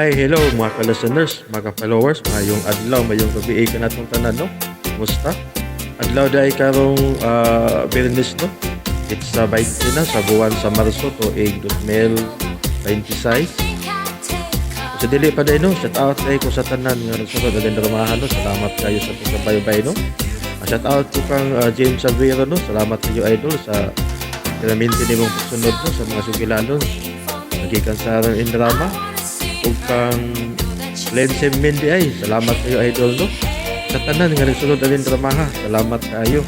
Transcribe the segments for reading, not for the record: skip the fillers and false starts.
Hi, hello mga ka-listeners, mga ka-followers, mayong adlaw, mayong gabi ka natong tanan, no? Kumusta? Adlaw dahil karong Biyernes, no? It's sa 20 na sa buwan sa Marso to 2026. Sa dili pa day, no? Shout out day ko sa tanan nga nagsunod adin dramahan, no? Salamat kayo sa pagkabaybay, no? Shout out ko kang James Savero, no? Salamat sa iyo, idol, sa kinaminti nimong pagsunod, no? Sa mga sugilanon. Nagikan sa in drama ug kang Len Semendi ay salamat sa iyo, idol, no? Sa tanan nga nagsunod alin dramaha, salamat kaayo.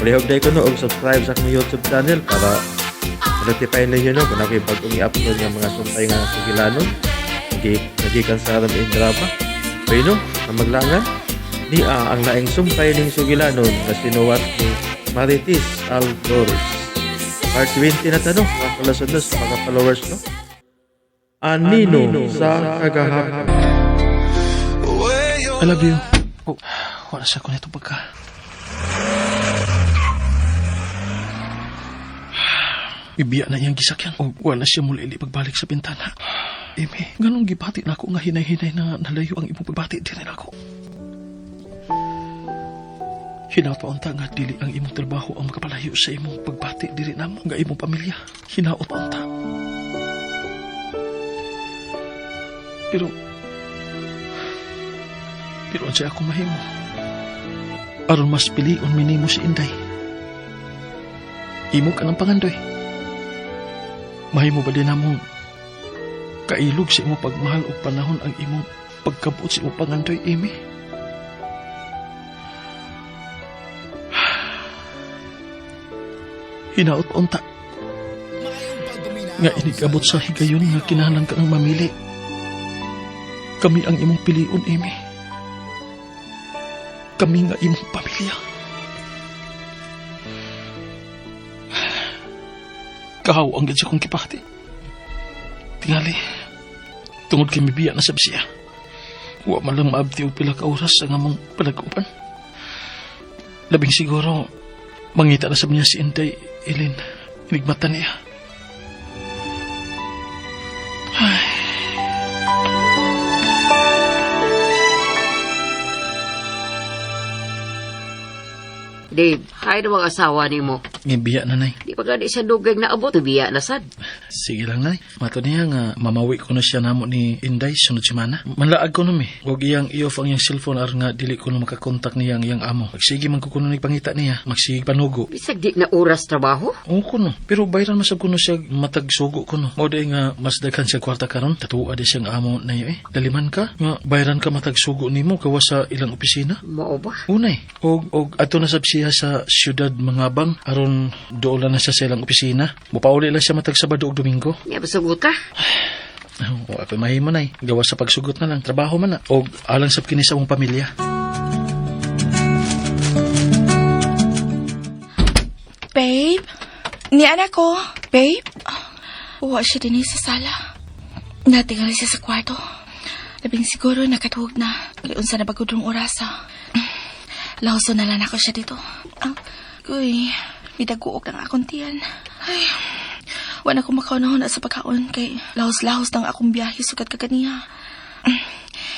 Palihog day ko, no, og subscribe sa akong YouTube channel para notify ninyo, no, kung ako'y bagong i-upload nga mga sumpay nga sugilanon nagikan sa aram in drama. Pero no, ang maglangan ni ang laing sumpay ning sugilanon nga sinuwat ni Marites Aldores. Part 20 na tanong, mga kalasunod, mga followers, no? Anino sa kagahapon. I love you. Oh, wala sa ko nito pagka. Ibiya na iyang gisakyan. O wala siya muli pagbalik sa bintana. Ime, ganong gibati na ako nga hinay-hinay na nalayo ang imong pagbati din ako. Hinaot pa unta nga dili ang imong trabaho ang makapalayo sa imong pagbati diri namo nga imong pamilya. Hinaot pa unta. Pero unsay ako mahimo? Aron mas pilion minimo si Inday. Imo ka ng pangandoy. Mahimo ba din namo kailog sa imong pagmahal og panahon ang imong pagkabuot sa imong pangandoy, Amy? Hinaot pa unta nga inigabot sa higayon nga kinahanglan ka ng mamili. Kami ang imong pilion, Amy. Kami nga imong pamilya. Kahaw ang gid sa kong kipati. Tingali, tungod kay mibiya na sab siya. Wa man lang maabti og pila ka oras ang among palag-uban. Labing siguro, mangita na sab niya si Inday Elin. Inigmata niya. Ay. Dave, hay na mga asawa ni mo. Ngibiya na, Nay. Di pa gani siya dugay na abot, biya na sad. Sige lang, Nay. Mato niya nga, mamawi ko na siya namo ni Inday sunod semana. Manlaag ko nami. Huwag iyang i-off ang iyang cellphone aron nga dili ko na makakontak niya ang iyang amo. Magsige man ko kuno ni pangita niya. Magsige panugo. Bisag di na oras trabaho. Oo kuno. Pero bayran masab kuno siya matag sugo kuno. Mao day nga mas daghan siya kwarta karon. Tatuwa di siyang amo na iyo eh. Daliman ka nga bayran ka matag sugo nimo gawas sa ilang opisina. Mao ba? Unay, og ato na sab siya sa siyudad Mangabang aron doon na siya sa ilang opisina. Mupauli lang siya matag Sabado ug Domingo. Nya basugot ka? O ako'y mahimo nay. Gawa sa pagsugot na lang, trabaho man na. Og alang sab kini sa among pamilya. Babe? Ni anak ko. Babe? Uwa siya din sa sala. Natingali siya sa kwarto. Labing siguro nakatuog na. Unsa na bagod rong orasa. Lahoso na lang ako siya dito. Uy, midaguok ang akong tiyan. Ay, wala ko makaunahon na sa pagkaon kay lahos-lahos nang akong biyahe sukat kaganiha.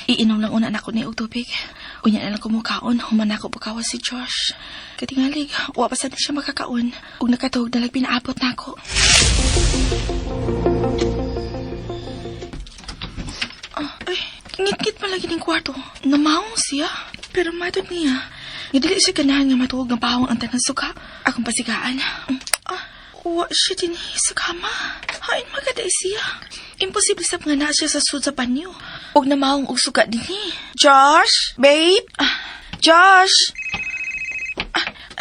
Iinom lang una nako ni og tubig. Unya na lang kumukaon, human ako pagkawa si Josh. Katingalig, wa pa sad na siya makakaon. Ug nakatuog na lang pinaabot nako. Ay, ngit-ngit pa lagi ning kwarto. Namaong siya. Pero matod niya. Nga dili siya ganahan nga matuog ng pahawang ang tanang suka. Akong pasigaan. Wa siya din sa kama. Hain magaday siya. Imposible sab nga naa siya sa sud sa banyo. Og namaong og suka dinhi. Josh! Babe! Josh!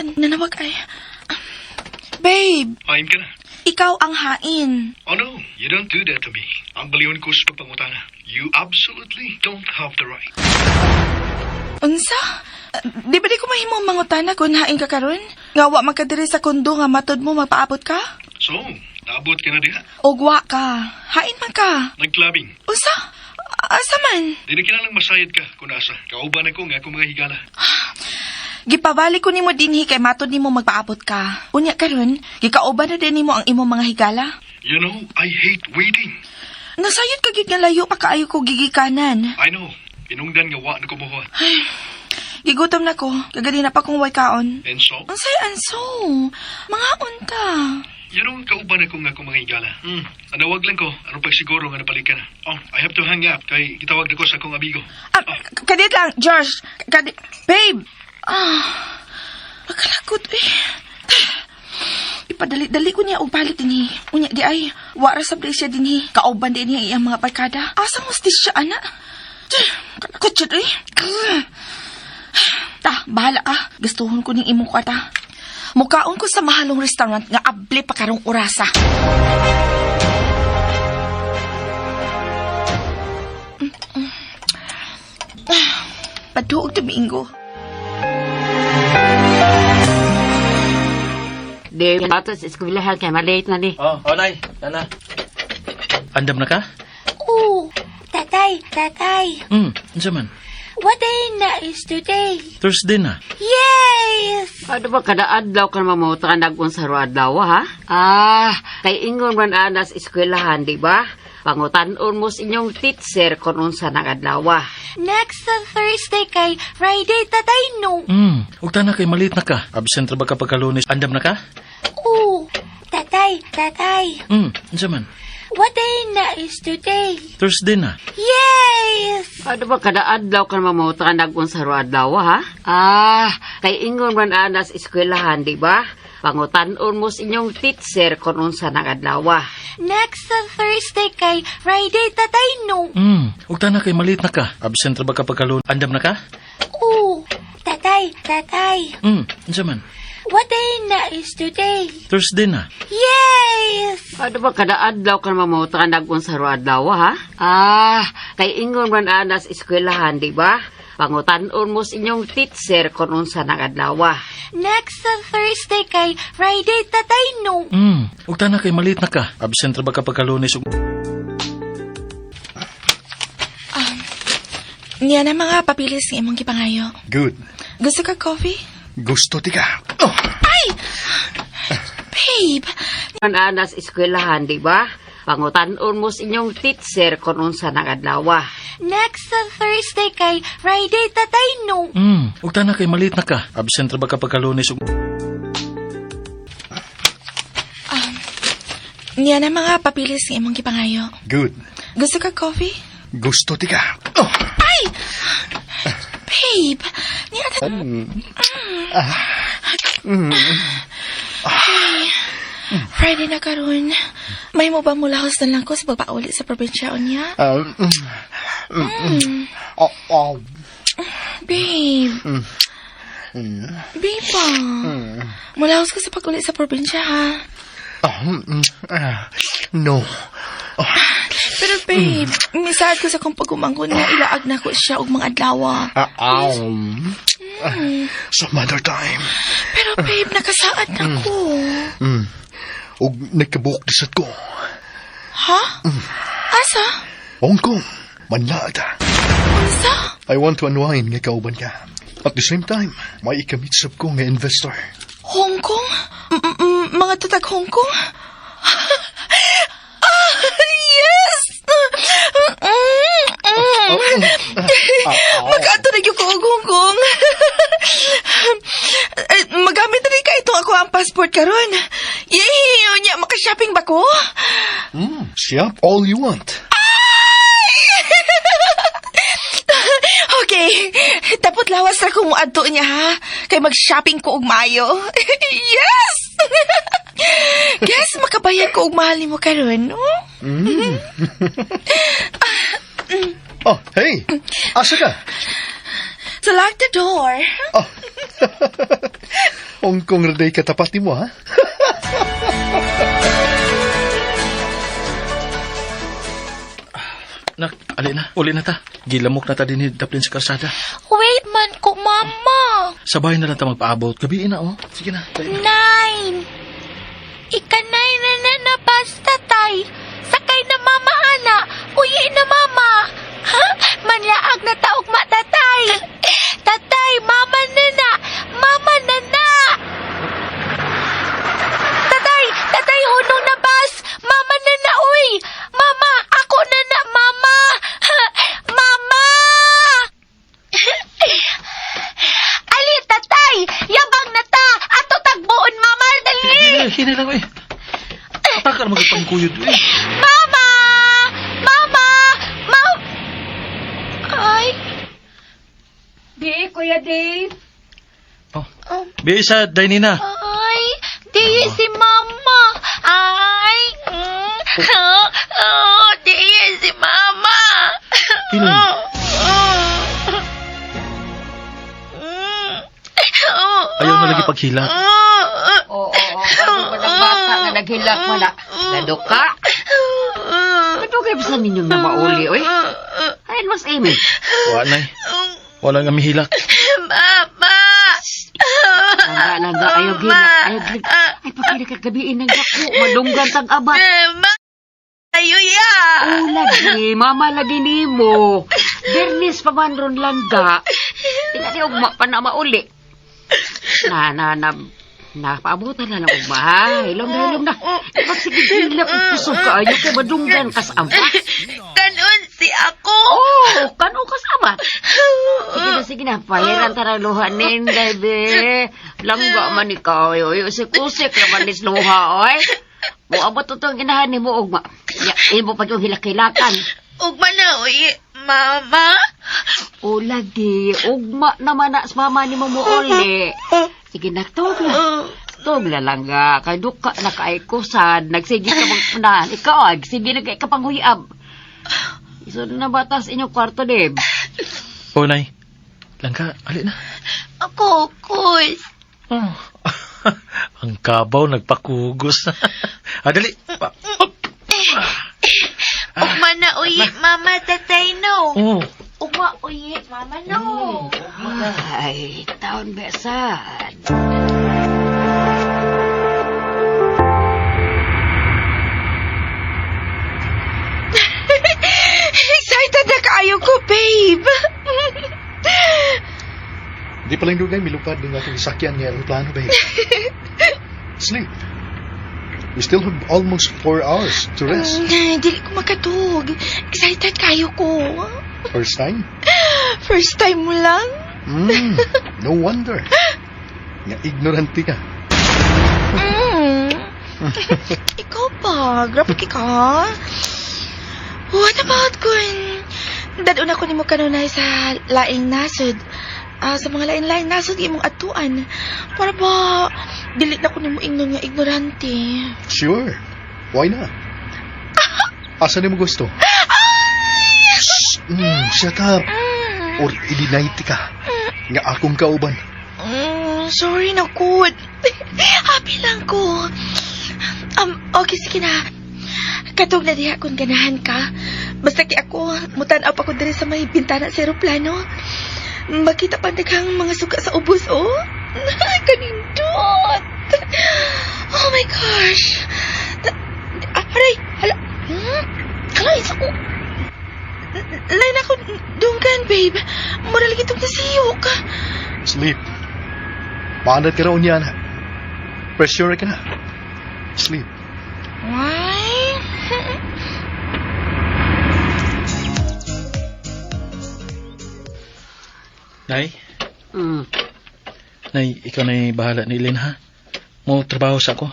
Nanawag ay. Babe! Hain ka na. Ikaw ang hain. Oh no, you don't do that to me. Ang baliwan ko sa pagpangutana. You absolutely don't have the right. Unsa? Di ba di ko mahimo ang mangutana kung hain ka karon? Nga wa man ka diri sa kondo nga matod mo magpaabot ka? So, naabot ka na diha. Og wa ka. Hain man ka. Nagklabing. Unsa? Asa man? Di na kinahanglang masayad ka kung asa. Kauban ako nga akong mga higala. Gipabalik ko nimo dinhi kay matod nimo magpaabot ka. Unya karon, gikauban na din nimo ang imong mga higala. You know, I hate waiting. Nasayod ka gyud nga layo pa kaayo ko gigikanan. I know. Inungdan nga wa na ko muhuwat. Ay, gigutom na ko. Kaganina pa kong way kaon. And so? Unsay anso? Mga unta. You know, kauban ako nga akong mga higala. Anawag lang ko. Anong pagsiguro nga napalik ka na. Oh, I have to hang up. Kay gitawag na ko sa akong amigo. Ah, kadit lang, Josh. Kadit, babe. Ah, nakalakot eh. Ipadali-dali ko niya og palit dinhi. Unya di ay, wara sa siya dinhi. Kauban din niya iyang mga barkada. Asa mo siya, ana? Kalakot siya eh. Ta, bahala ka. Gustuhon ko ning imong kwarta. Mukaon ko sa mahalong restaurant nga able pa karong orasa. Paduog Domingo. Dave, ato sa eskwelahan kay malate na ni. Oh, oh, nay. Tana. Andam na ka? Oo. Tatay, tatay. Unsa man? What day na is today? Thursday na. Yes! Ano ba kada adlaw ka mamuta nag unsa ro adlaw ha? Ah, kay ingon man ana sa eskwelahan, di ba? Pangutan-on mo sa inyong teacher kung unsa nang adlaw. Next Thursday kay Friday, tatay, no. Ug tana kay malit na ka. Absent ra ba ka pagka-Lunes? Andam na ka? Oo. Tatay, tatay. Unsa man? What day na is today? Thursday na. Yes! Ano ba kada adlaw ka mamuta nag unsa ro adlaw ha? Ah, kay ingon man ana sa eskwelahan, di ba? Pangutan-on mo sa inyong teacher kung unsa nang adlaw. Next Thursday kay Friday, tatay, no. Ug tana kay malit na ka. Absent ra ba ka pagka-Lunes? Andam na ka? Oo. Tatay, tatay. Unsa man? What day na is today? Thursday na. Yes! Ano ba kada adlaw ka mamuta nag unsa ro adlaw ha? Ah, kay ingon man ana sa eskwelahan, di ba? Pangutan-on mo sa inyong teacher kung unsa nang adlaw. Next Thursday kay Friday, tatay, no. Ug tana kay malit na ka. Absent ra ba ka pagka-Lunes? Niya na mga papilis nga imong gipangayo. Good. Gusto ka coffee? Gusto tika. Oh. Babe, Man ana sa eskwelahan, di ba? Pangutan-on mo sa inyong teacher kung unsa nang adlaw. Next Thursday kay Friday, tatay, no. Ug tana kay malit na ka. Absent ra ba ka pagka-Lunes? Niya na mga papilis nga imong gipangayo. Good. Gusto ka coffee? Gusto tika. Oh. Babe, niya na... Ay, Friday na karon. May mo ba mulahos na lang ko sa pagpauli sa probinsya unya? Oh, oh. Babe. Babe pa. Mulahos ko sa pag-uli sa probinsya, ha? Oh, no. Pero babe, misaad ko sa akong pag-umangkon nga ilaag na ko siya og mga adlaw. Some other time. Pero babe, nakasaad na ko. Og nagkabuok disat ko. Ha? Asa? Hong Kong. Manlaad. Unsa? I want to unwind nga kauban ka. At the same time, may ikamit sab ko nga investor. Hong Kong? Mga tutag Hong Kong? Ah, yes! Mag-ato na gyud ko og Hong Kong. Eh, magamit na rin ka itong ako ang passport karon. Yay! Unya, maka-shopping ba ko? Shop all you want. Okay. Tapot lawas ra kung muadto niya ha. Kay mag-shopping ko og maayo. Yes! Yes, makabayad ko og mahal nimo karon, no? Oh, hey! Asa ka? So lock the door. Oh. Hong Kong ra day katapat nimo, ha? Nak, ali na. Uli na ta. Gilamok na ta din daplin sa karsada. Wait man ko, mama. Sabay na lang ta magpaabot. Gabi na, oh. Sige na. Dali na. 9. Ika-9 na na na basta, tay. Sakay na mama, ana. Uyi na mama. Ha? Manlaag na taog matatay. Tatay, mama na na. Mama na na. Tatay, tatay, hunong na bus. Mama na na, uy. Mama, ako kuyod eh. Mama! Mama! Ma! Ay, Di, Kuya Dave. Oh. Bisa, Dainina. ay, di si Mama. Ay, oh, oh, di si Mama. Ilin. Oh, oh. Oh, Ayaw na lagi paghilak. oh, Oo, oo, oo. Ano ba ng bata nga naghilak mo na? Naduka? Kadugay pa sa ninyong na mauli, oy. Ayun, mas Amy. Wa, Nay. Wala nga mihilak. Mama! Langga, langga, ayaw gilak, ayaw gilak. Ay, pakinakagabiin ng dako, madunggan tag abat. Ma! Ayo ya! Oh, lagi, mama lagi nimo. Bernis pa man ron langga. Tingali ugma pa na mauli. Na, na, na, napaabutan na lang ugma, ha? Hilom na, hilom na. Pag sige gilak, kusog ka, ayaw kay madunggan kas abat. Kanon si ako! Oh, kano kas abat? Sige na, sige na. Pahiran tara luha ninday, be. Langga man ikaw, oy. Oy, usik-usik naman nis luha, oy. Muabot to itong ginahan ni mo, ugma. Ya, imo pa yung hilak-hilakan. Ugma na, uy, Mama! O lagi, ugma naman na sa mama ni mo uli. Sige na, tawag na. Tawag na lang ga. Kay duka na kay kusad. Nagsige ka magpunahan. Ikaw, ag, sige na kay kapanghuyab. Iso na batas inyong kwarto, Deb. Oh, Nay. Langga, ali na. Ako, kus. Oh. Ang kabaw, nagpakugos. Ah, dali. Pa. Up. Ugma na, uy, Mama, tatay, no. Oh. Ugma, uy, Mama, no. Ay, taon besan. Excited na kaayo ko, babe. Di pa lang dugay milupad ng atong sakyan nga aeroplano, babe. Sleep. We still have almost 4 hours to rest. Dili ko makatug. Excited kayo ko. First time? First time mo lang? No wonder. Nga ignorante ka. Ikaw pa, grabe ka. What about kun? Dadun ako nimo kanunay sa laing nasod. Ah, sa mga lain-laing nasod imong atuan. Para ba dili na ko nimo ingnon nga ignorante. Sure. Why not? Asa nimo gusto? Shh! Shut up. Or i-deny ka. Nga akong kauban. Sorry na ko. Happy lang ko. Okay, sige na. Katog na diha kung ganahan ka. Basta ki ako, mutan-aw pa ko diri sa may bintana sa eroplano. Makita pa daghang mga suka sa ubos, oh. Kanindot! Oh my gosh! Aray! Hala! Hala, isa ko! Lain ako, dunggan, babe. Mura lagi itong nasiyok. Sleep. Maanad ka raw niya na. Pressure ka na. Sleep. Why? Nay, Nay, ikaw na bahala ni Ellen, ha? Mo trabaho sa ako.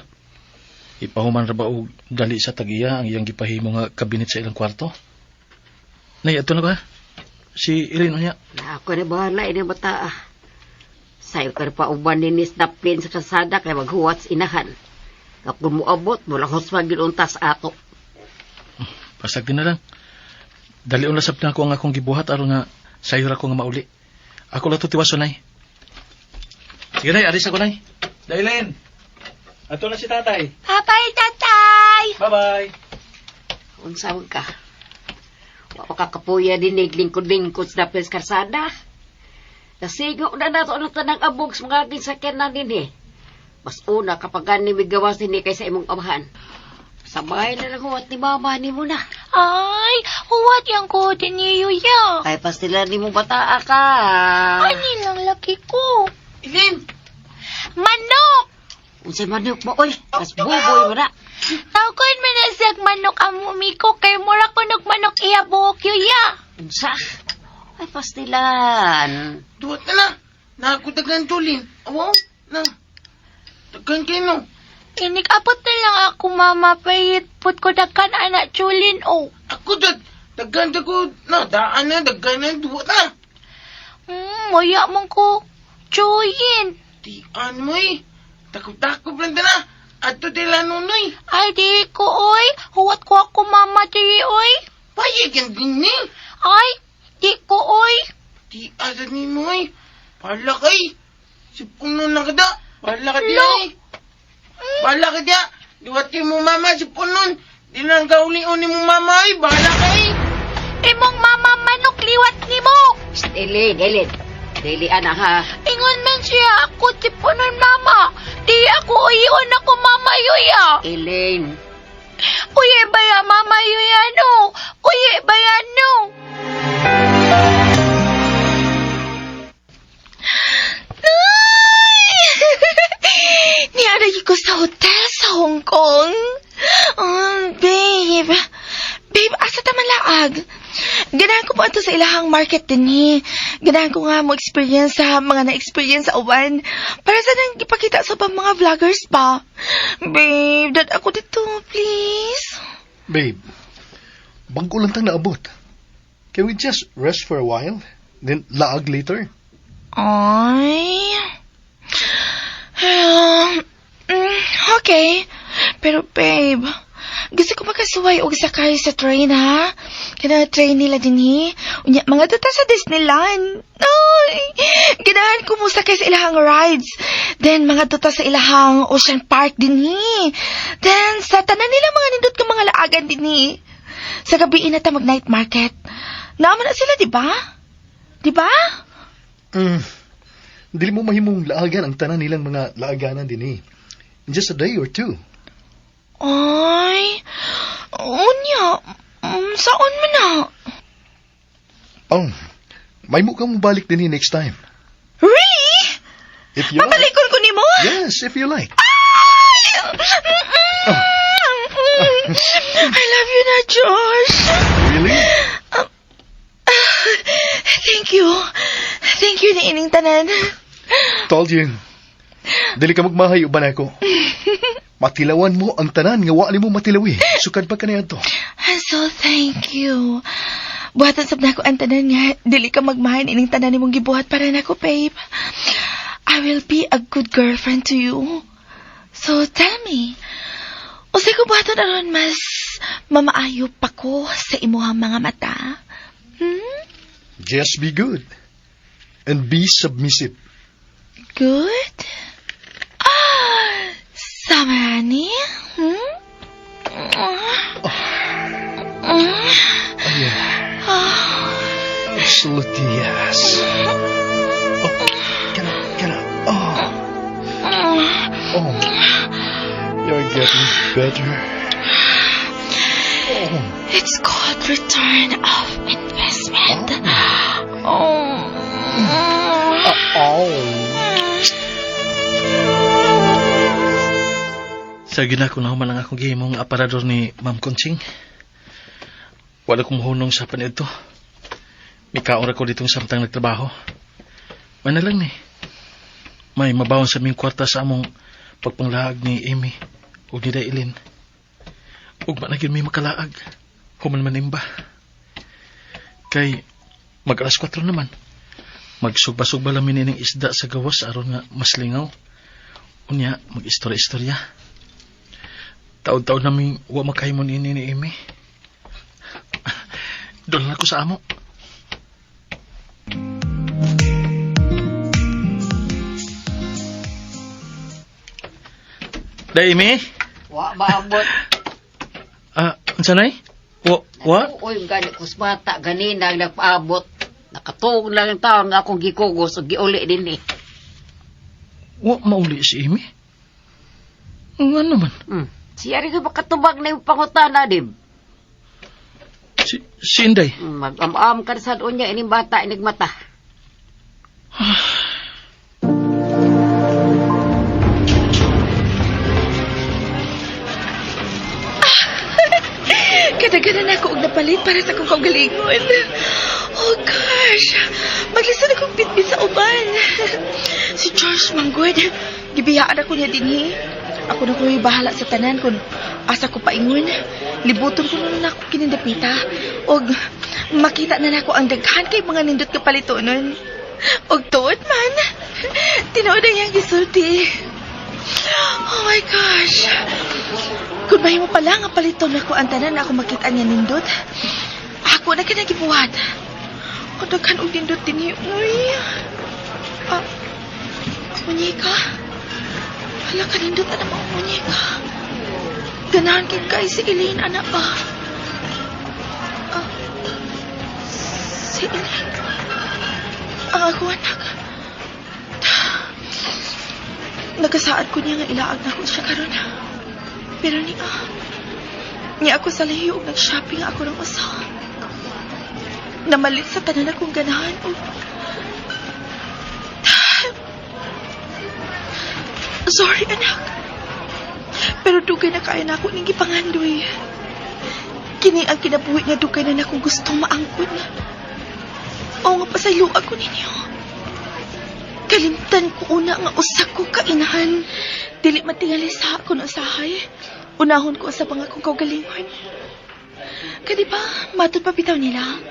Ipahuman ra ba og dali sa tagiya ang iyang gipahimo nga kabinet sa ilang kwarto? Nay, ato na ba? Si Ellen unya. Na ako na bahala ini bata. Ah. Sayo ka na pa uban ninis na plane sa kasada kay maghuwat sa inahan. Kung muabot, mula hos untas ato. Pasag din na lang. Dali na sab na ako ang akong gibuhat aron nga sayo ra ko nga mauli. Ako lang to tiwason, Nay. Sige, Nay, alis ako, Nay. Dailin. Ato na si tatay. Bye-bye, tatay! Bye-bye. Unsa man ka? Wa pa ka kapuya dinig lingkod-lingkod sa dapil sa karsada. Nasigo na nato ang tanang abog sa mga aking sakyanan din eh. Mas una kapag gani migawas ni kaysa imong amahan. Sabay na lang huwat ni mama ni mo na. Ay, huwat yang ko din niyo ya. Kay pastila ni mo bataa ka. Ani lang laki ko. Ilin! Manok! Unsay manok mo oy? Mas buboy mo na. Tawgon man na siyag manok ang mumi ko kay mura ko manok iya buhok yuya. Unsa? Ay pastilan. Duwat na na. Nakakutag ng tulin. Awaw, na. Tagkan kayo no. Inig-abot na lang ako, mama. Pahit put ko dagkan anak Julin, oh. Ako dad, daghan ta ko, na, daan na, daghan na, duwa ta. Maya man ko. Julin. Tian mo eh. Takop-takop lang ta na. Ato tila nunoy. Ay, di ko, oy. Huwat ko ako, mama, di, oy. Payag yan din ni. Ay, di ko, oy. Di asad ni mo eh. Bala kay. Si puno na kada. Bala ka diya Lo. eh. Bala ka diya. Diwati mo mama si punon. Di lang kauli-uni mo mama eh. Bala ka eh. Imong mama manok liwat ni mo. Shh, Ellen, Ellen. Dili, ana ha. Ingon man siya ako, ti punon, mama. Di ako uyon ako, mama, yuya. Ellen. Uye ba ya, mama, yuya, no? Uye ba ya, no? Niaragi ko sa hotel sa Hong Kong. Oh, babe. Babe, asa ta man laag? Ganahan ko po ato sa ilahang market din eh. Ganahan ko nga mo experience sa mga na-experience sa uban. Para sa nang ipakita sa ubang mga vloggers pa. Babe, dad ako dito, please. Babe, bago lang tang naabot. Can we just rest for a while? Then laag later? Ay. Okay. Pero babe, gusto ko makasuway og sakay sa train ha. Kana train nila dinhi. Unya mga duta sa Disneyland. Ay, ganahan ko mo sakay sa ilahang rides. Then mga duta sa ilahang Ocean Park dinhi. Then sa tanan nila mga nindot ka mga laagan dinhi. Sa gabi na ta mag night market. Naman na sila, di ba? Di ba? Mm. Dili mo mahimong laagan ang tanan nilang mga laaganan din eh. In just a day or two. Ay, unya, saon man na? Oh, may mo kang mobalik din eh next time. Really? If you like. Papalikon ko nimo? Yes, if you like. Ay! I love you na, Josh. Really? Thank you. Thank you ni ining tanan. Told you. Dili ka magmahay uban ako. Matilawan mo ang tanan nga wa nimo matilawi. Sukad pa kaniadto. And so thank you. Buhatan sab nako ang tanan nga dili ka magmahay ining tanan nimong gibuhat para nako, babe. I will be a good girlfriend to you. So tell me, unsay ko buhaton aron mas mamaayo pa ko sa imuhang mga mata? Hmm? Just be good. And be submissive. Good? Ah, Samarani? Hmm? Oh, yeah. Absolutely yes. Oh, get up, get up. Oh. Oh. You're getting better. Oh. It's called return of investment. Oh. Oh. Sa gina ko na human ang akong gihimong aparador ni Ma'am Conching. Wala kong mahunong sa panito. Mikaon ra ko ditong samtang nagtrabaho. May na lang ni. May mabawon sa aming kwarta sa among pagpanglaag ni Amy ug ni Dailin. Ug managin may makalaag. Human manimba. Kay mag alas 4 naman. Magsugba-sugba lang mi ning isda sa gawas aron nga mas lingaw. Unya, mag-istorya-istorya. Taon-taon namin wa makahimon ini ni Amy. Doon lang ako sa amo. Day, Amy? Wa maabot. Ah, unsa nay? Wa, wa? Uy, gani ko sa bata ganina ang nagpaabot. Nakatuog lang ang taon nga akong gikugos ug giuli din eh. Wa mauli si Amy? Nga naman. Siya rin ko makatubag na yung pangutana, dim. Si Inday. Mag-am-am ka sa unya ining bata inig mata. Kadaganan ako og napalit para sa akong kaugalingon. Oh gosh, maglisod akong bitbit sa uban. Si Josh Manggod, gibiyaan ako niya dinhi. Ako na ko'y bahala sa tanan kung asa ko paingon. Libuton ko na nako kinindapita. Og makita na nako ang daghan kay mga nindot ka palitonon. Og tuod man. Tinuod ang iyang gisulti. Oh my gosh. Kung mahimo pala nga paliton nako ang tanan ako makita niya nindot. Ako na kinagibuhat. O daghan og nindot dinhi. Uy. Ah, muñeka. Hala, kanindot na naman ang muñeka. Ganahan kay kay si Elaine, anak ba? Ah, si Elaine. Ang ako anak. Nagasaad ko niya nga ilaag na ko siya karon. Pero niya, niya ako sa lahi ug nag-shopping ako ng usa. Namalit sa tanan akong ganahan og sorry, anak. Pero dugay na kaya na ako ning gipangandoy. Kini ang kinabuhi nga dugay na nakong gustong maangkon. O nga pasaylo ako ninyo. Kalimtan ko una nga usa ko kainahan. Dili matingali sa ako na usahay. Unahon ko sa mga akong kaugalingon. Kadi ba, matod pa bitaw nila?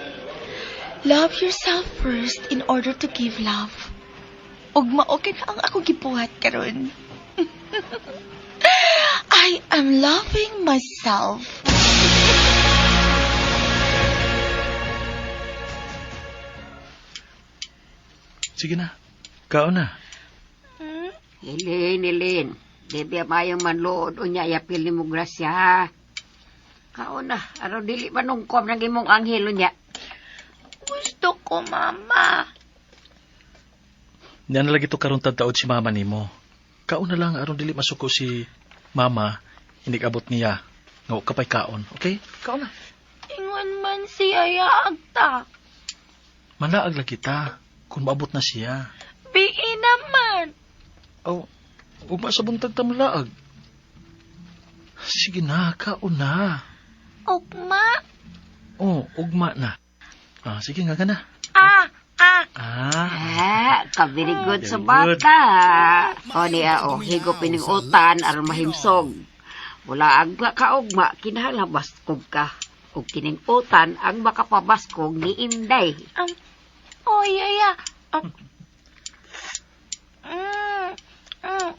Love yourself first in order to give love. Ug mao na ang ako gibuhat karon. I am loving myself. Sige na. Kaon na. Elaine, Elaine. Di ba mayong manluod unya yapil ni mo grasya. Kaon na, aron dili manungkom ng imong anghel unya. Gusto ko, mama. Niya na lagi to karon tadtaod si mama nimo. Kaon na lang aron dili masuko si mama inig-abot niya. Nga kapay kaon, okay? Kaon na. Ingon man siya yaagta. Manaag lagi ta kung maabot na siya. Bii naman. Aw, ugma sa buntag ta malaag. Sige na, kaon na. Ugma. Oh, ugma na. Ah, sige nga ka na. Ah, ah. Ah, Ah, ka-very good sa Very good. bata. O niya, o, higop ining utan aron mahimsog. Wala ang kaugma, kinahanglan baskog ka. Ug kining utan ang makapabaskog ni Inday. Oh, yeah. Mm, mm.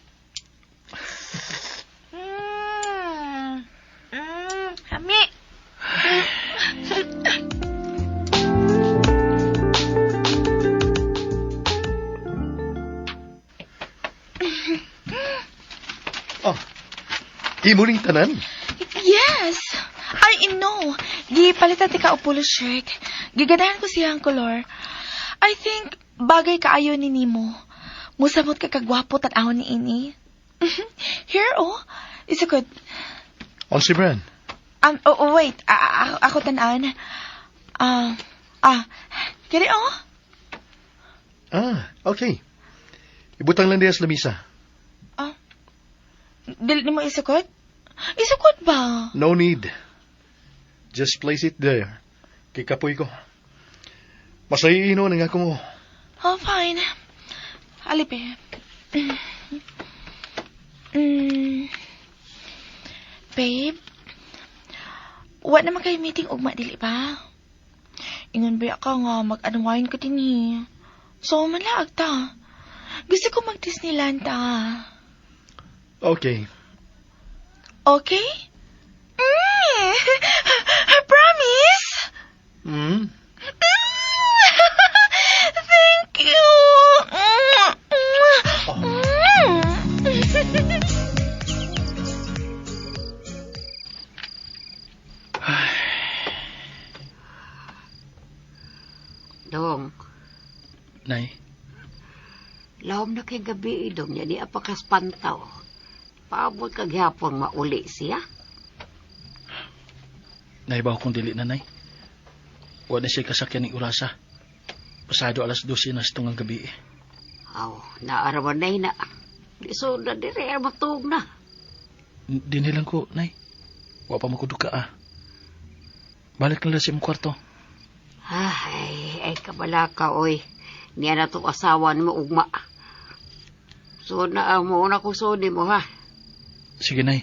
Mm. Mm. Hami. Oh, imo ning tanan? Yes! Ay, no. Gipalitan ti ka og polo shirt. Giganahan ko siya ang kolor. I think, bagay kaayo ni Nimo. Musamot ka kagwapo tan-awon ni ini. Here, oh. Isukod. On si Bran. Oh, wait. Ah, ako tan-awon. Ah, kiri, oh. Ah, okay. Ibutang lang diya sa lamisa. Ah, dili nimo isukod? Isukod ba? No need. Just place it there. Kay kapoy ko. Masayino na nga ko mo. Oh, fine. Alipe. Babe, wa naman kayo meeting ugma, dili ba? Ingon ba ka nga mag-unwind ko din eh. So, manlaag ta. Gusto ko mag-Disneyland ta. Okay. Okay? Promise? Hmm? Thank you. Oh. Dong, Nay, lahom na kay gabi dong niya di apakas pantaw. Paabot ka gihapon mauli siya. naibaw kong dili na, Nay. Wa na siya kasakyan ng urasa. Pasado 12:00 na sa tungang gabi. Eh. Aw, naarawan na na. Di so na dire ay matuog na. Dinhi lang ko, Nay. Wa pa makuduka ah. Balik na lang sa imong kwarto. Ay, ay kabala ka, oy. Niya na tong asawa ni mo ugma. So na mo na ko so mo ha. Sige, Nay.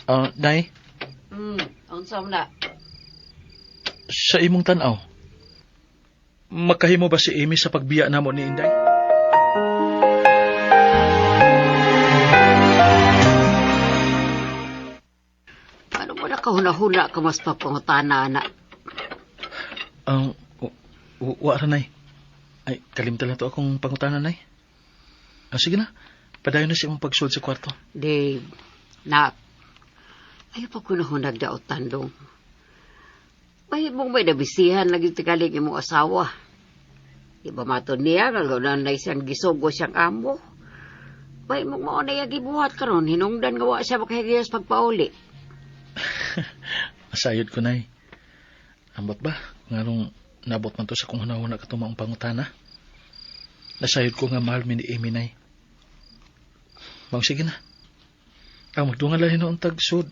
Ah, Nay, Unsa man na? sa imong tanaw, makahimo ba si Amy sa pagbiya namo ni Inday? Ano mo na kahuna-huna ka mas papangutana na? Ang wa ra, Nay. Ay, kalimtan na to akong pangutana, Nay. Ah, sige na. Padayon na sa imong pagsulod sa kwarto. Dave, nak, ayaw pa kunahunag daotan dong. Mahimong may nabisihan lagi tigaling imong asawa. Di ba mato niya, nga na siyang gisugo siyang amo. Mahimong mao na iya gibuhat karon, hinungdan nga wa siya makahigayos pagpauli. Masayod ko, Nay. Ambot ba? Nganong nabot man to sa kung hunahuna ka maong pangutana. Nasayod ko nga mahal mi ni Amy, Nay. Bang sige na. Ang magdungan lang hinuon tagsud.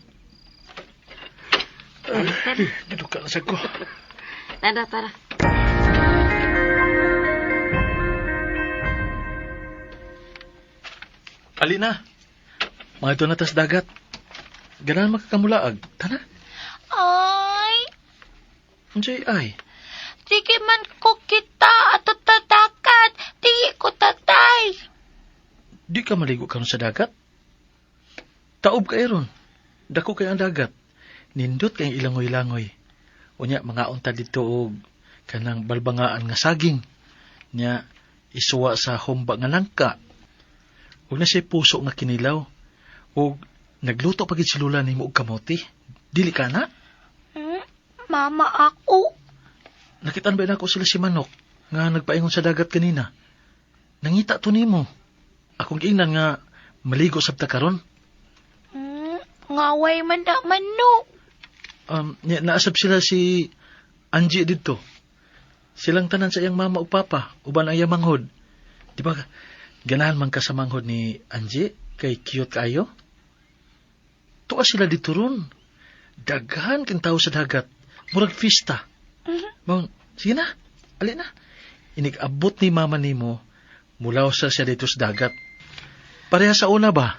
Giduka na sa ko. Tara, tara. Alina, mga ito na tas dagat. Ganahan makakamulaag. Tana, Ay, unsay ay. sige man ko kita at tatakat. Di ko tatay. Di ka maligo karon sa dagat? Taob ka ron. Dako kay ang dagat. Nindot kay ilangoy-langoy. Unya mga unta dito og kanang balbangaan nga saging. Nya isuwa sa humba nga langka. Ug na siya puso nga kinilaw. Og nagluto pa gid si Lola nimo og kamote. Dili ka na? Hmm? Mama ako. Nakitaan ba nako sila si Manok nga nagpaingon sa dagat kanina? Nangita to nimo. Akong giingnan nga maligo sabta karon. Ngaway man na manok. Naasab sila si Angie didto. Silang tanan sa iyang mama ug papa uban ang iyang manghod. Di ba ganahan man ka sa manghod ni Angie kay cute kaayo? Tuwa sila dito ron. Daghan king tao sa dagat. Murag fiesta. Mao, sige na. Ali na. Inig-abot ni mama nimo mulaw sa siya dito sa dagat. Pareha sa una ba?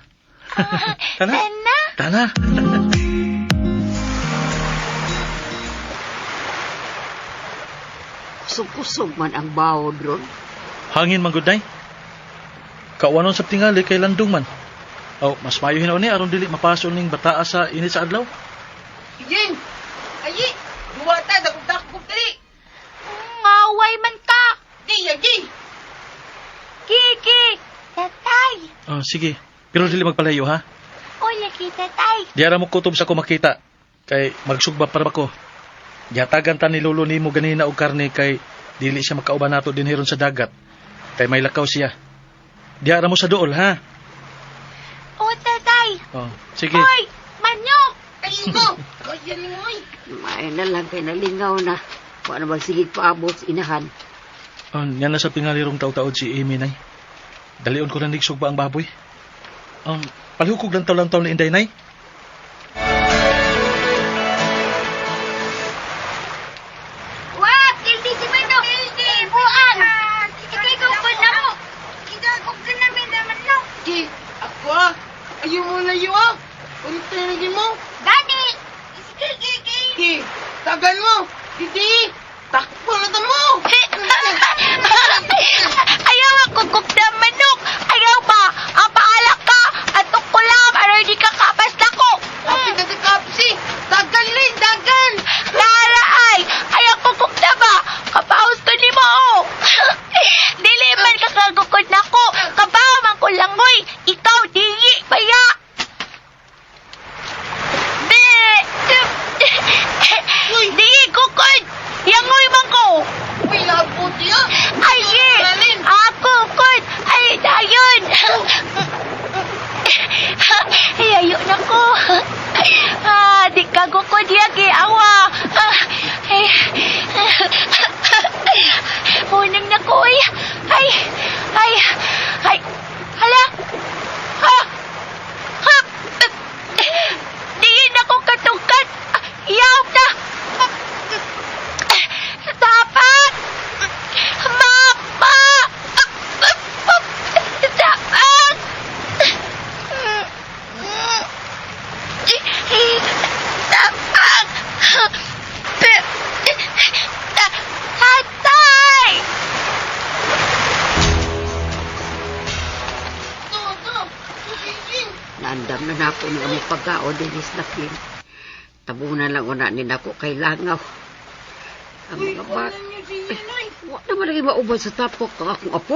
Tana. Tana. Tana. Kusog-kusog man ang bawod ron. Hangin man gud nay. Kawanon sa tingali kay landong man. Oh, mas mayo hinaon ni aron dili mapaso ning bataa sa init sa adlaw. Ijin! Ayi! Duwata, dakop-dakop dali! Ngaway man ka. Di, ayi! Kiki. Tatay. Oh, sige. Pero dili magpalayo ha. O lagi tatay. Diara mo kutob sa ko makita kay magsugba para ko. Gihatagan ta ni lolo nimo ganina og karne kay dili siya makauban nato dinhi ron sa dagat. Kay may lakaw siya. Diara mo sa duol ha. O tatay. Oh, sige. Hoy, manok. Ayi ko! Kaya ni mo ay! May na lang kay nalingaw na. Wa na magsigig paabot sa inahan. Oh, nga na sa pingalirong taw-taod si Amy nay. Dalion ko na nigsugba ang baboy. Palihukog lang taw-lang taw ni Inday nay. Wah, kildi si manok. Kildi, buang. Ikay ko ko na mo. Ikay ko ko na mi na manok. Di, ako ah! Ayaw mo layo ah! Unta na mo! Gani. Sige, kiki. Di, tagan mo! Di, di! Takbo na ta mo! Ayaw ako kukda manok. Ayaw ba? Ang paala ka. Atok ko lang. Aron di ka kapas na Andam na nako ni among pagkaon dinis lapin. Tabunan lang una ni nako kay langaw. Ang mga bat. Eh, wa naman lagi mauban sa tapok ang akong apo.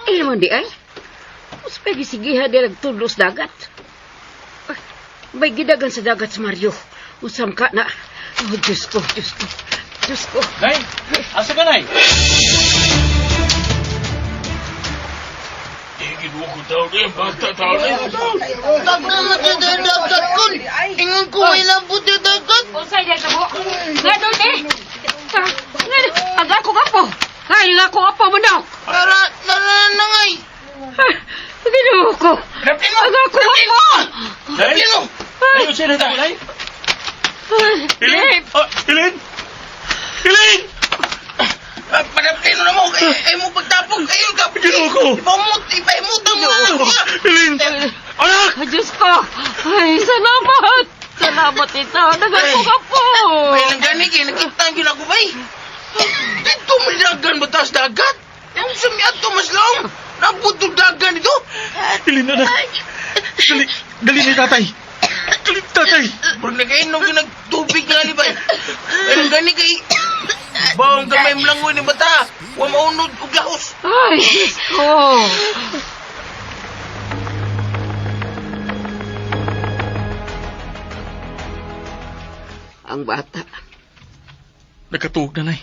Ay naman di ay. Mas may gisigihan di nagtudlos dagat. Ay, may gidagan sa dagat sa Mario. Usam ka na. Oh, Diyos ko, Diyos ko. Diyos ko. Nay! Asa ka, Nay? Dag naman tayo dagat kon. Ingon ko may lambot yung dagat. Unsay di ka mo? Nga doon eh. Nga, ang ako apo. Ay, ang ako apo mo na. Tara, tara na ngay. Ginoo ko. Rapino! Ang ako apo. Nay! Rapino! Nay, unsay na tayo, Nay? Ay, Ilin! Oh, Ilin! Ilin! Padaplino na mo. Ay mo pagtapog. Ayun ka. Ginoo ko! Ipamut, ipahimutan mo na lang. Ilin! Anak! Ay, Diyos ko. Ay, salamat. Salamat ito. Nagako ka po. Ay, lang gani kay nakita ang ginagubay. Dito may dagan ba taas dagat? Yung sumiato mas long. Nabutog dagan ito. Ilin, anak! Dali, dali ni tatay! Dali, tatay! Pag nakainom ka nagtubig nga ni bay. Ay, lang gani kay Bawang kamay mlangoy ni bata. Wa maunod og lahos. Ay, Diyos ko. Ang bata. Nakatuog na, Nay.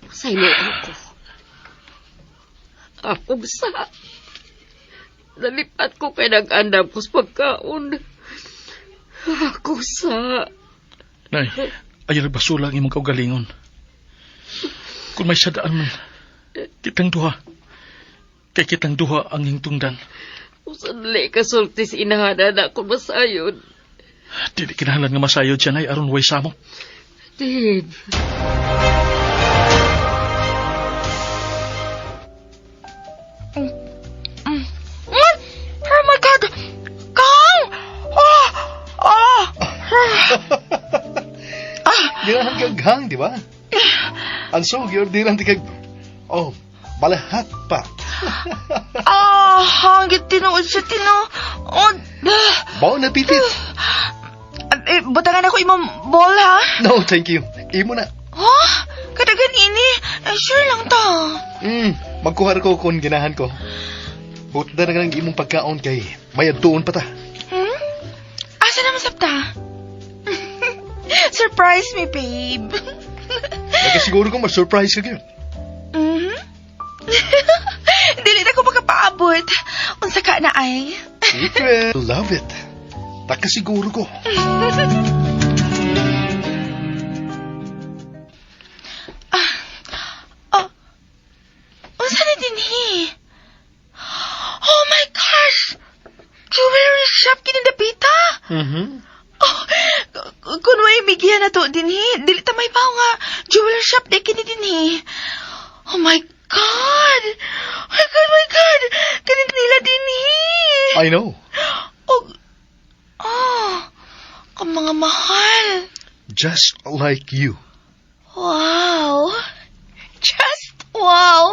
Pasaylo ako. Akong sa. Nalipat ko kay nag-andam ko sa pagkaon. Ako sa. Nay, ayaw basula ang imong kaugalingon. Kung may sadaan man, kitang duha. Kay kitang duha ang hingtungdan. Usanli ka sultis inahana na ako masayon. Dili kinahanglan nga masayod siya, Nay, aron way samok. Dave. Oh my God! Kang! Oh! Oh! Ginahan kag hang, di ba? Ang so, giordiran ti kag... Oh, balahat pa. Ah, hangit tinuod siya tino. Oh, ah. Bon appetit! Eh, butangan ako imong ball ha? No, thank you. Imo na. Ha? Kadagan ini. Eh, sure lang ta. Magkuha ra ko kung ginahan ko. Butda na lang imong pagkaon kay may adtuon pa ta. Hmm? Asa naman sabta? Surprise me, babe. Nakasiguro ko ma-surprise ka gyud. Mhm. Dili na ko makapaabot. Unsa ka na ay? Secret. Love it. Nakasiguro ko. Oh. Unsa ni dinhi? Oh my gosh! Jewelry shop kini dapita. Oh, kung may migyan na to dinhi, dili ta may paw nga jewelry shop di kini dinhi. Oh my God! Oh my God, my God! Kani nila dinhi. I know. Oh, oh, ang mga mahal. Just like you. Wow! Just wow!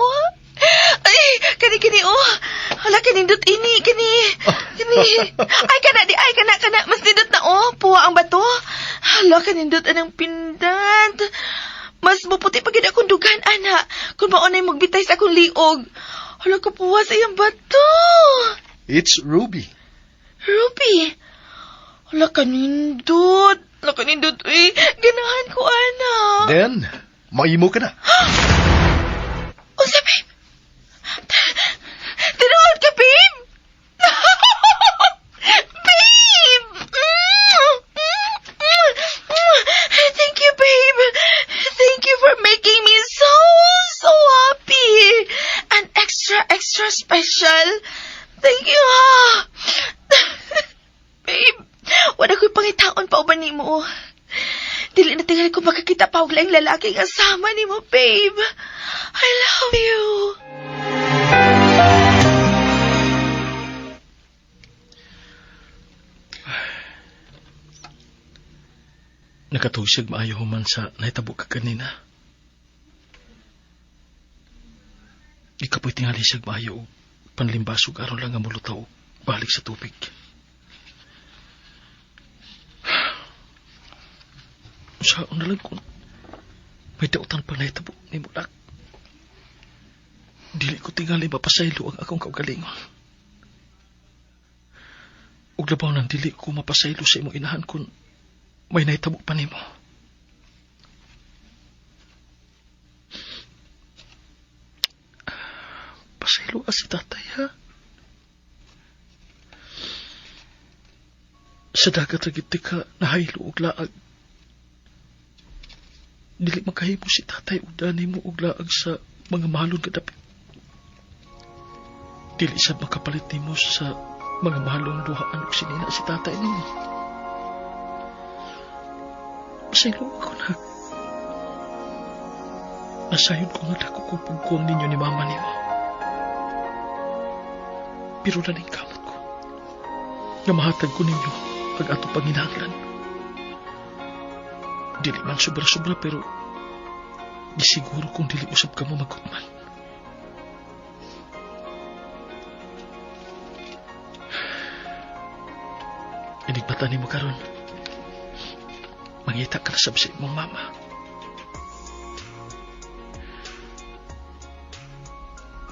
Ay, kani kani oh. Hala kanindot ini kani. Kani. Ay kana di ay kana kana mas nindot na oh. Puwa ang bato. Hala kanindot anang pindant. Mas maputi pa gid akong dugan ana. Kung maunay magbitay sa akong liog. Hala ka puwa sa iyang bato. It's Ruby. Ruby. Hala kanindot. Hala kanindot uy. Ganahan ko ana. Then, maimo ka na. Unsa, babe? Tinuod ka, babe? Babe! Thank you, babe. Thank you for making me so, so happy. And extra, extra special. Thank you, ha. Babe, wala ko'y pangitaon pa uban nimo. Dili na tingali ko makakita pa og laing lalaki nga sama nimo, babe. I love you. Nakatusig maayo human sa nahitabo ka kanina. Ikapoy tingali siyag maayo og panlimbasog aron lang nga mulutaw og Balik sa tubig. Unsaon na lang kung may dautan pa nahitabo nimo, nak. Dili ko tingali mapasaylo ang akong kaugalingon. Ug labaw nang dili ko mapasaylo sa imong inahan kung may nahitabo pa nimo. Pasaylo ka si tatay, ha? Sa dagat ra gid ka nahaylo og laag. Dili makahimo si tatay og danay mo og laag sa mga mahalon kadapit. Dili sad makapalit nimo sa mga mahalong duhaan og sinina si tatay nimo. Pasaylo ako na. Nasayon ko nga dako kong pugkuang ninyo ni mama nimo. Pero naning kamot ko nga mahatag ko ninyo ang ato panginahanglan. Dili man sobra-sobra pero di siguro kung dili usab ka mo magkutman. Inigbata nimo karon. Mangita ka na sab sa imong mama.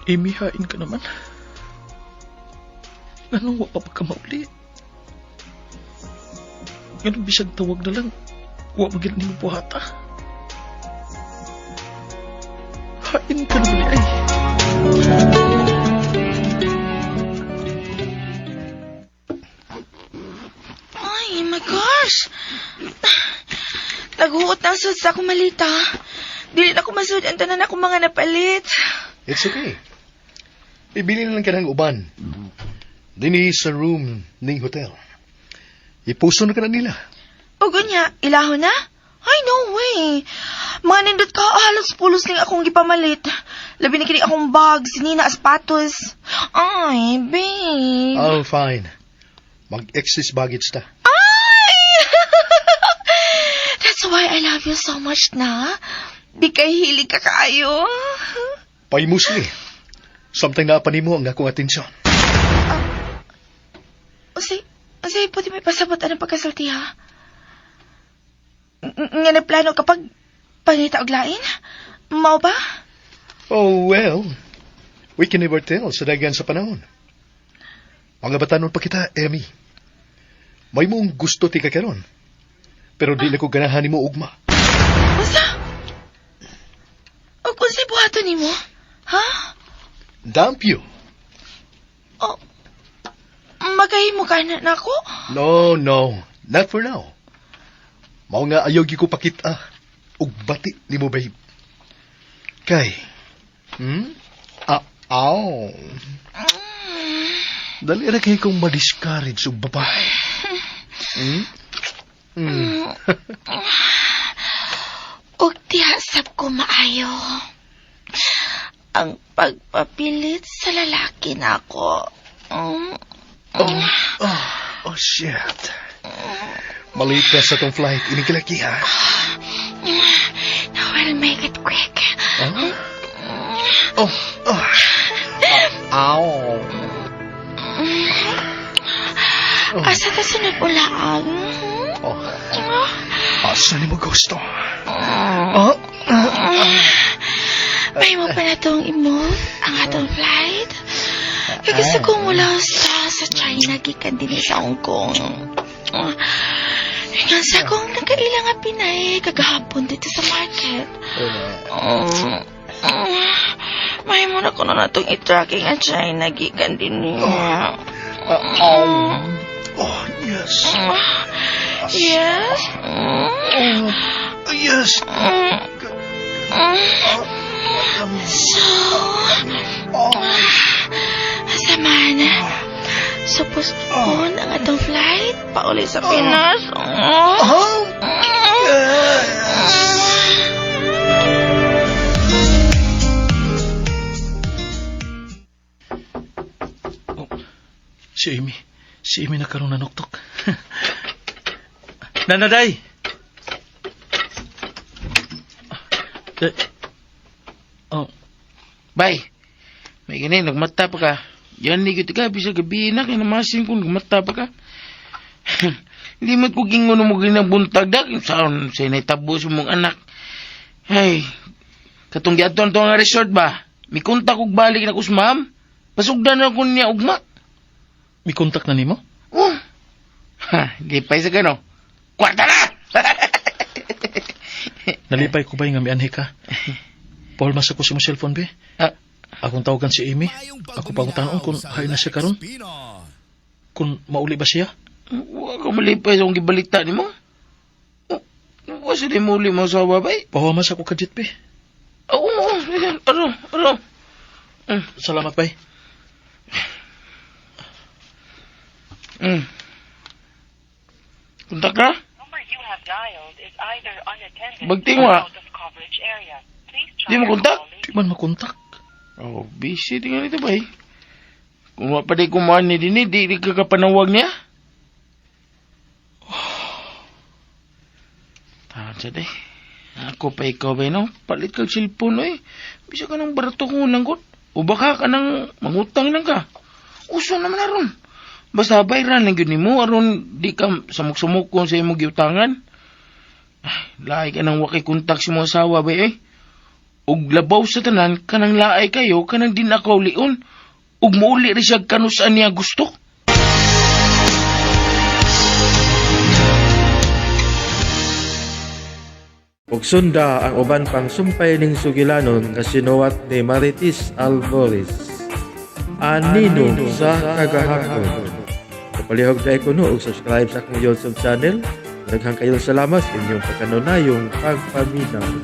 Imihain ka naman. Anong wa pa ka mauli? Anong bisag tawag na lang, wa magil nimo buhata. Hain ka naman ni ay. Ay, my gosh! Naghuot na ang sud sa akong malita. Dili na ko masud ang tanan akong mga napalit. It's okay. Ibili na lang ka ng uban. Dini sa room ning hotel. Ipuso na ka na nila. O gunya, ilahon na? Ay, no way. Mga nindot ka, halos pulos ning akong gipamalit. Labi na kini akong bag, sinina, sapatos. Ay, babe. Oh, fine. Mag-excess baggage ta. Ay! That's why I love you so much na. Di kay hilig ka kaayo. Paimusli. Samtang naa pa nimo ang akong atensyon. Unsay, pwede may pasabot anong pagkasulti, ha? Nga na plano kapag pangita og lain? Mao ba? Oh, well. We can never tell sa dagan sa panahon. Mga batanon pa kita, Emmy. May mong gusto ti ka karon. Pero di na ko ganahan nimo ugma. Unsa? O kung unsay buhaton nimo? Ha? Dump you. O, magahimo ka na nako? No, no. Not for now. Mao nga ayaw gyud ko pakita og bati nimo, babe. Kay, Ah, aw. Dali ra kay kong ma-discourage og babae. Og diha sab ko maayo. Ang pagpapilit sa lalaki nako. Oh, shit. Malate ka sa tong flight. Inig laki, ha? Now we'll make it quick. Huh? Oh. Ow. Oh. Asa ta sunod ulaang? Oh. Asa ni mo gusto? Oh. May mo pa na tong i-move ang atong flight. Kaya gusto kong mula sa China gikan din sa Hong Kong. Nga sa akong nakaila nga Pinay kagahapon dito sa market. May mo na ko na natong i-tracking ang China gikan din niya. Oh. Oh, yes. Yes. Oh, yes. So, Oh. asa man? So, postpone ang atong flight pauli sa Pinas. Oh. Yes. Oh, si Amy. Si Amy na karon nanuktok. Nanaday! Eh, oh, Bay, may gani, nagmata pa ka. Yan ni kita ka, bisa gabi na, kaya namasin kung mata pa ka. Hindi man ko gingon mo ginabuntag dag. Saan sa naitabo sa mong anak. Ay, katong giadtuan to nga resort ba? Mikontak og balik na ko sa ma'am. Pasugdan na ko niya ugma. May kontak na nimo? Oh. Ha, di pa isa gano. Kwarta na! Nalipay ko ba nga mianhi ka? Paul, mas ako sa imong cellphone, be. Ah. Akong tawagan si Amy. Ako pa akong tanong kung hay na siya karon. Kung mauli ba siya? Wa ka malipay sa akong gibalita nimo. Oh, wa sa di muli mo sa babay. Pahuwa mas ako kadjit, be. Oo, oh, ano, ano. Salamat, bay. Kontak na? Bagting wa. Di mo kontak? Di man makontak. Oh, busy tingnan ito bay. Kung wa pa di kumain ni dini, di ka kapanawag niya. Tahan sa day. Ako pa ikaw bay no? Palit kag cellphone oy. Bisa ka nang barato kung unang kot. O baka ka nang mangutang lang ka. Uso naman aron. Basta bayran lang yun nimo aron di ka samok-samok sa imong giutangan. Ay, laay ka nang wakay kontak sa imong asawa bay eh. Ug labaw sa tanan kanang laay kayo kanang din ako ulion. Ug muuli rin siya kanusaan niya gusto. Ug sunda ang uban pang sumpay ning sugilanon nga sinuwat ni Marites Alvarez. Anino sa kagahapon. Kapalihog na kuno og subscribe sa akong YouTube channel. Daghang kayong salamat sa inyong pagkanunayong pagpaminaw.